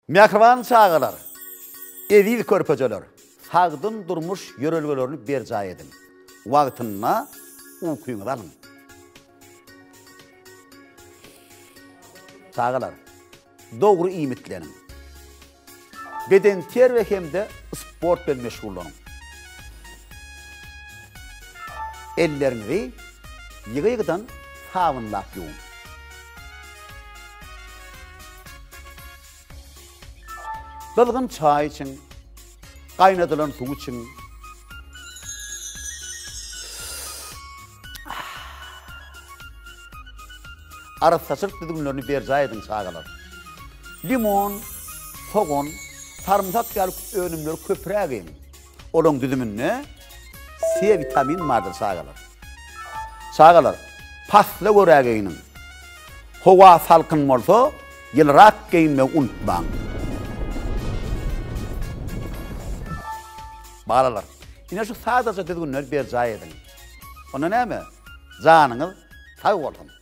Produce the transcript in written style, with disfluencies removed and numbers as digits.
Mähriban çagalar, eziz körpejeler, sagdyn durmuş ýörelgelerini berjaý ediň. Wagtynda ukyňyzy alyň. Çagalar, dogry iýmitleniň. Bedenterbiýe hem-de sport bilen meşgullanyň. Elleriňizi ýygy-ýygydan sabynlap ýuwuň. Gyzgyn çaý içiň, gaýnadylan suw içiň. Arassaçylyk düzgünlerini berjaý ediň, çagalar. Limon, sogan, sarymsak ýaly önümleri köpräk iýiň. Olaryň düzüminde C witamini bardyr çagalar. Çagalar, pasla görä geýniň. Howa salkyn bolsa, ýylyrak geýinmegi unutmaň. Balalar, ine şu sadaja düzgünleri berjaý ediň. Onda näme? Janyňyz sag bolsun!